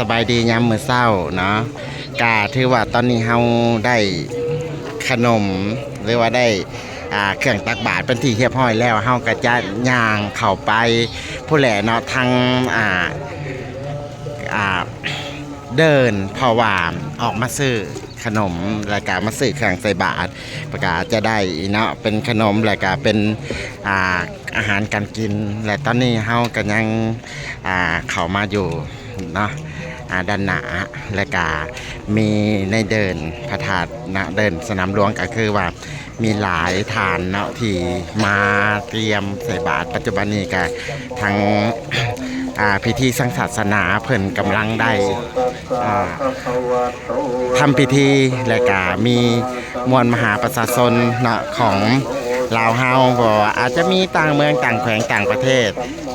ສະບາຍດີຍາມມື້ເຊົ້າເນາະ ກະຖືວ່າຕອນນີ້ເຮົາໄດ້ຂະໜົມ ຫຼືວ່າໄດ້ ອ່າ ເຄື່ອງຕັກບາດເປັນທີ່ຮຽບຮ້ອຍແລ້ວ ເຮົາກະຈະຍ່າງເຂົ້າໄປພຸ້ນແຫຼະເນາະ ທາງ ອ່າ ອ່າ ເດີ່ນ ເພາະວ່າອອກມາຊື້ຂະໜົມ ແລ້ວກະມາຊື້ເຄື່ອງໃສ່ບາດ ແລ້ວກະຈະໄດ້ເນາະ ເປັນຂະໜົມ ແລ້ວກະເປັນ ອ່າ ອາຫານການກິນ ແລະ ຕອນນີ້ເຮົາກະຍັງ ອ່າ ເຂົ້າມາຢູ່ ເນາະ ອ່າ ດ້ານໜ້າ ແລະກະມີໃນເດີ່ນພະທາດເນາະ ເດີ່ນສະໜາມຫຼວງ ກະຄືວ່າມີຫຼາຍທ່ານເນາະ ທີ່ມາກຽມໃສ່ບາດ. ປັດຈຸບັນນີ້ກະທາງ ອ່າ ພິທີທາງສາສະໜາເພິ່ນກຳລັງໄດ້ ອ່າ ທຳພິທີ ແລະກະມີມວນມະຫາປະຊາຊົນເນາະ ຂອງລາວເຮົາ ບໍ່ວ່າອາດຈະມີຕ່າງເມືອງ ຕ່າງແຂວງ ຕ່າງປະເທດ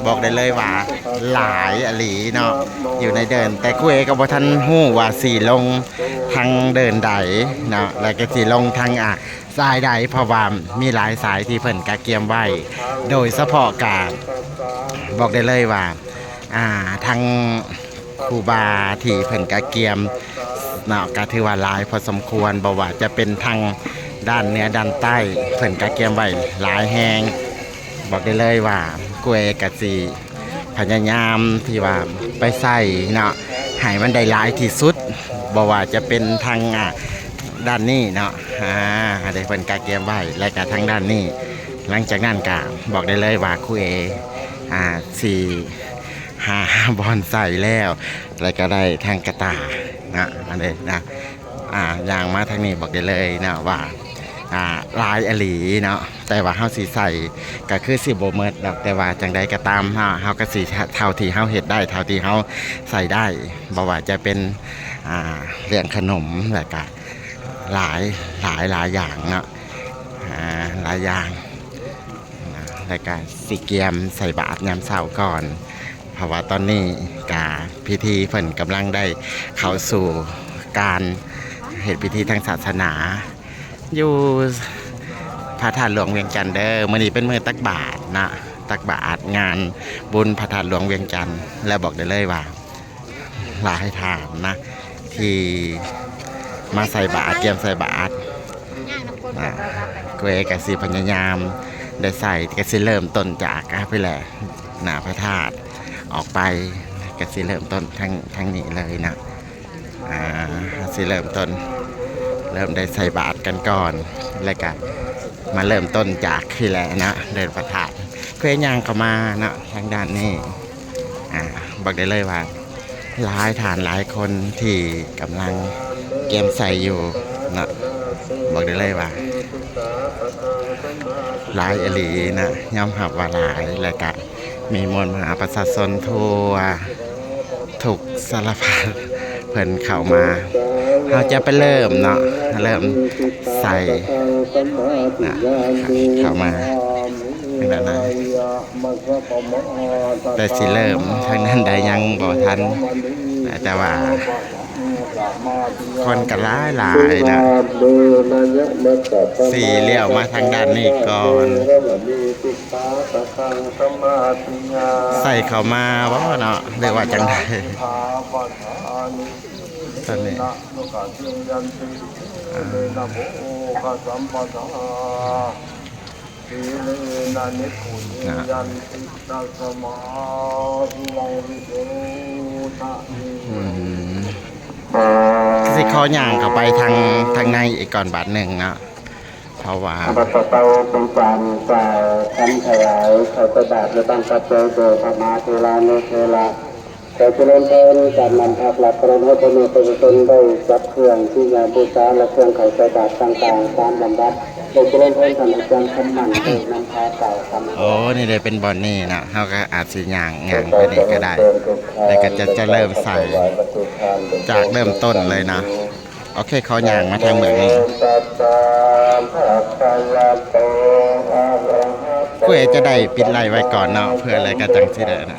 ບອກໄດ້ເລີຍວ່າຫຼາຍອີ່ຫຼີເນາະ ຢູ່ໃນເດີ່ນ ແຕ່ຄູເອກໍບໍ່ທັນຮູ້ວ່າຊິລົງທາງເດີ່ນໃດເນາະ ແລະກໍຊິລົງທາງ ອ່າ ສາຍໃດ ເພາະວ່າມີຫຼາຍສາຍທີ່ເພິ່ນກະກຽມໄວ້ ໂດຍສະເພາະກະບອກໄດ້ເລີຍວ່າ ອ່າ ທາງ ຄູບາທີ່ເພິ່ນກະກຽມເນາະ ກະຖືວ່າຫຼາຍພໍສົມຄວນ ບໍ່ວ່າຈະເປັນທາງດ້ານເໜືອດ້ານໃຕ້ ເພິ່ນກະກຽມໄວ້ຫຼາຍແຮງ. ບອກໄດ້ເລີຍວ່າກູເອກະຊິພະຍາຍາມທີ່ວ່າໄປໃສ່ເນາະ ໃຫ້ມັນໄດ້ຫຼາຍທີ່ສຸດ ບໍ່ວ່າຈະເປັນທາງ ອ່າ ດ້ານນີ້ເນາະ ອ່າ ອັນນີ້ເພິ່ນກະກຽມໄວ້ ແລະກະທາງດ້ານນີ້. ຫຼັງຈາກນັ້ນກະບອກໄດ້ເລີຍວ່າຄູເອ ອ່າ ຊິ ຫາບ່ອນໃສ່ແລ້ວ ແລ້ວກໍໄດ້ທັງກະຕ່ານະ ອັນນີ້ນະ ອ່າ ຍ່າງມາທາງນີ້ບອກໄດ້ເລີຍນະວ່າ ອ່າ ຫຼາຍອີ່ຫຼີເນາະ ແຕ່ວ່າເຮົາຊິໃສ່ກໍຄືຊິບໍ່ໝົດດອກ ແຕ່ວ່າຈັ່ງໃດກໍຕາມເນາະ ເຮົາກໍຊິເທົ່າທີ່ເຮົາເຮັດໄດ້ ເທົ່າທີ່ເຮົາໃສ່ໄດ້ ບໍ່ວ່າຈະເປັນ ອ່າ ເລື່ອງຂະໜົມ ແລ້ວກໍຫຼາຍ ຫຼາຍ ຫຼາຍຢ່າງເນາະ ອ່າ ຫຼາຍຢ່າງ ນະ ແລ້ວກະຊິກຽມໃສ່ບາດຍາມເຊົ້າກ່ອນ ເພາະວ່າຕອນນີ້ກະພິທີເພິ່ນກຳລັງໄດ້ເຂົ້າສູ່ການເຮັດພິທີທາງສາສະໜາ ຢູ່ພະທາດຫຼວງວຽງຈັນເດີ. ມື້ນີ້ເປັນມື້ຕັກບາດນະ ຕັກບາດງານບຸນພະທາດຫຼວງວຽງຈັນ ແລະ ບອກໄດ້ເລີຍວ່າ ຫຼາຍທ່ານນະ ທີ່ມາໃສ່ບາດ ກຽມໃສ່ບາດ ອ່າ ເກວກະຊິພະຍາຍາມໄດ້ໃສ່ ກະຊິເລີ່ມຕົ້ນຈາກ ອ່າ ພີ້ແຫຼະ ໜ້າພະທາດອອກໄປ ກະຊິເລີ່ມຕົ້ນທາງ ທາງນີ້ເລີຍນະ ອ່າ ເຮົາຊິເລີ່ມຕົ້ນ ເລີ່ມໄດ້ໃສ່ບາດກັນກ່ອນ ແລ້ວກະມາເລີ່ມຕົ້ນຈາກພີ້ແຫຼະເນາະ ເດີ່ນພະທາດ ເກວຍ່າງເຂົ້າມາເນາະ ທາງດ້ານນີ້ ອ່າ ບອກໄດ້ເລີຍວ່າ ຫຼາຍທ່ານຫຼາຍຄົນທີ່ກຳລັງກຽມໃສ່ຢູ່ເນາະ ບອກໄດ້ເລີຍວ່າຫຼາຍອີ່ຫຼີນະ ຍອມຮັບວ່າຫຼາຍ ແລະກະມີມວນມະຫາປະຊາຊົນທົ່ວທຸກສາລະພັດເພິ່ນເຂົ້າມາ. ເຮົາຈະໄປເລີ່ມເນາະ ເລີ່ມໃສ່ນະ ເຂົ້າມາ ແຕ່ຊິເລີ່ມທາງນັ້ນໃດຍັງບໍ່ທັນ ແຕ່ວ່າຄົນກໍຫຼາຍໆນະ ຊິລ້ຽວມາທາງດ້ານນີ້ກ່ອນ ໃສ່ເຂົ້າມາບໍ່ເນາະ ຫຼືວ່າຈັ່ງໃດ ຕອນນີ້ ອືມ ຊິຂໍຍ່າງເຂົ້າໄປທາງ ທາງໃນອີກກ່ອນບາດໜຶ່ງເນາະ ເພາະວ່າ ຂ້າພະເຈົ້າເປັນການກ່າວຄຳຖວາຍເຂົ້າໃສ່ບາດ ແລະ ຕັ້ງປັດໄຈແດ່ພະມະເຖລານຸເຖລະ. ຂໍຈະເລີນພອນການນຳພາກລັດ ປະທານໃຫ້ພໍ່ແມ່ປະຊາຊົນໄດ້ຈັດເຄື່ອງທີ່ຍາບູຊາ ແລະ ເຄື່ອງເຂົ້າໃສ່ບາດຕ່າງໆຕາມລຳດັບ. ຂໍຈະເລີນພອນທ່ານອາຈານຄຳໝັ້ນ ໄດ້ນຳພາກ່າວຄຳ. ໂອ້ ນີ້ເດ້ເປັນບ່ອນນີ້ນະ ເຮົາກໍອາດຊິຍ່າງ ຍ່າງໄປນີ້ກໍໄດ້ ແລ້ວກໍຈະ ຈະເລີ່ມໃສ່ ຈາກເລີ່ມຕົ້ນເລີຍນະ. ໂອເຄ ຂໍຍ່າງມາທາງເບື້ອງນີ້ ຜູ້ໃດຈະໄດ້ປິດໄລໄວ້ກ່ອນເນາະ ເພື່ອແລ້ວກໍຈັ່ງຊິໄດ້ນະ.